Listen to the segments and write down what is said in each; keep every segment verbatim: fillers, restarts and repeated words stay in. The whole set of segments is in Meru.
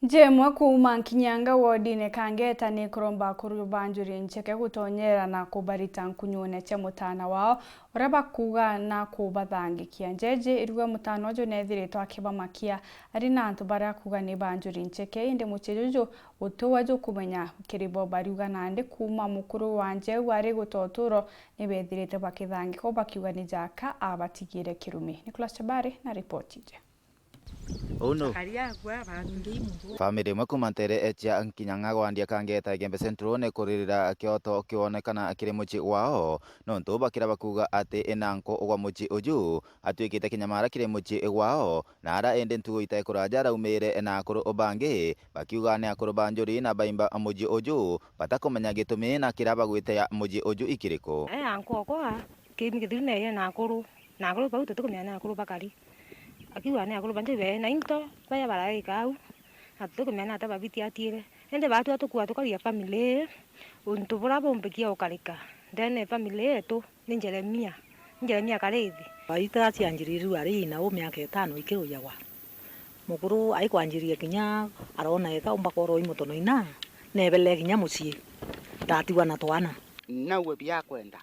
Nja imwe kuuma Nkinyanga wodine Kangeta ni kuromba akuru ba njuri ncheke gutonyera na kubarita nkunyune cia mutana wao, uria bakuuga na kubathangikia. Nja iji iriuga mutana uju nethiritwe akibamakia ari na antu baria akuuga ni ba njuri ncheke, indi mucii juju gutiwa jukumenya kiri bo. Bariuga nandi kuuma mukuru wa nja iu ari gutoturo ni bethirite bakithangikwa, bakiuga ni jaka abatigire kirumi. Nicholas Chabari na ripoti iji. Uu nu? Akari akwa bangi muntu. Family imwe kuuma nteere cia Nkinyang'a gwandia Kangeta Igembe Central ni kuririra kioto kionekana kiri mucii wao, nontu bakira bakuuga ati inanku gwa mucii uju atwikite kinyamara kiri mucii wao, na ara indi ntugo itai kuraja araumire na akuru bangi, bakiuga ni akuru ba njuri na baimba mucii uju, batakumenya gitumi na kira bagwite ya mucii uju ikiriku. Aya anku okwa, kimi githiru neye na akuru, na akuru bau tutikumenya ni akuru bakari. Akiuga ni akuru bangi be na into baria baraika au, na tutikumenya ni ata babitiatire. Indi batua tukua tukaria family ii, untu buria bumbikia ukarika ndene ya family yetu ni Jeremia, ni Jeremia Karithi. Baita cianjiririe riu ari na u miaka itano ikirujagwa. Mukuru aikwanjirie kinya arona eka umba korwa i mutono ina, nebele kinya mucii, ndatigwa na twana. Naue biakwenda.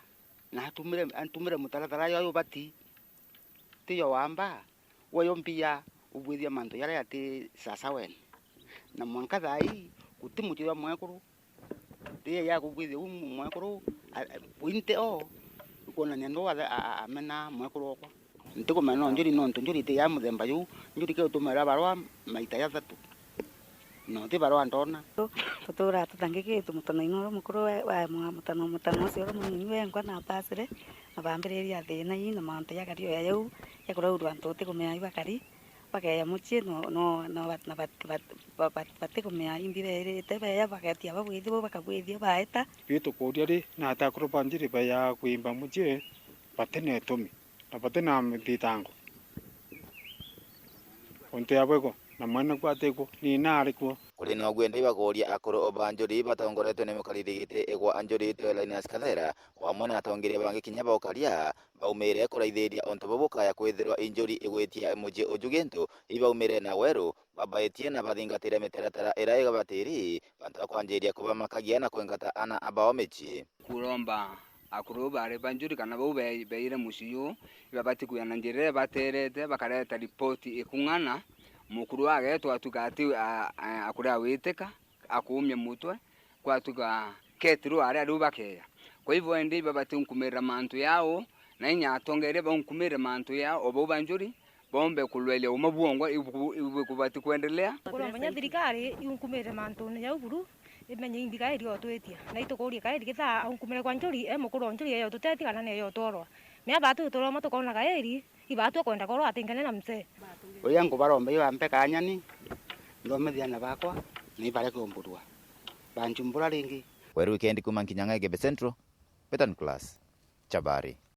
Na atumire, antumire mutaratara yo yubati, tiyo wamba, we yo mbia ubwithia mantu jaria jati sasaweni. Na mwanka thaa ii, guti mucii jwa mwekuru, riria ya kubwithia u mwekuru, a, a, inte o, ikwonania ndu a, a, a, amena mwekuru okwa. Ntikumenya no njuri nontu njuri ti ya muthemba juu, njuri ke utumira barua maita jathatu. No ti barua ndona. Tutura tuthangikitwe mutano-ini uria mukuru wa, wa mwa-, mutano, mutano ucio uria munini wengwa na pasire, na bambiriria thina ii na mantu ja kario ya jau, ja kuraurwa antu utikumenya ibakari, bakeya mucii, no, no, no, bat-, na bat-, bat-, ba-, bat-, batikumenya imbi beerite, beya bagetia babwithia bo, bakabwithia baeta. Bii tukuria ri, na ata akuru ba njuri baya kwimba mucii bati na itumi? Na bati na thitango. Untu ya bwego, na mwene ku ati ku, ni na ari ku. Kuri na uguo indi bakuria akuru ba njuri batongoretwe ni mukariri giti gwa njuri Linus Kathera, o amwe na atongeria bangi kinya ba ukaria, baumire kuraithiria untu buu bukaya kwithirwa i njuri igwitia mucii uju gintu, ibaumire na weru, babaitie na bathingatire mitaratara iria igabatiri, bantu bakwanjiria kubamakagia na kwengata ana bao micii. Kuromba akuru bari ba njuri kana bau be-, beire mucii juu, ibabati kwia na njira iria ibaterete, bakareta ripoti ikung'ana, mukuru agetwa atuka ati a-, a-, akuri awitika, akuumia mutwe, kwatuka ketirwa aria riu bakeya. Kwa hivyo indi ibabati unkumirira mantu yao, na inya atongeria baunkumirire mantu yao, o bau ba njuri, bombe kulweria uma bwongwa ibu-, ibu-, ibukubati kwendelea. Kuromba nya thirikari iunkumire mantune jau buru, imenye imbi kairi otwitia. Na itukuria kairi githaa aunkumire kwa njuri, e mukuru o njuri eyo tutethi kana neyo tworwa. Mea batu turoma tukona kairi, ibatua kwenda korwa atingane na mzee. Uria nkubaromba ibampe kanya ni nthomithie ana bakwa, na ibareke umburua. Banchumbura ringi. Weru Weekend kuuma Nkinyang'a Igembe Central, Betan Class, Chabari.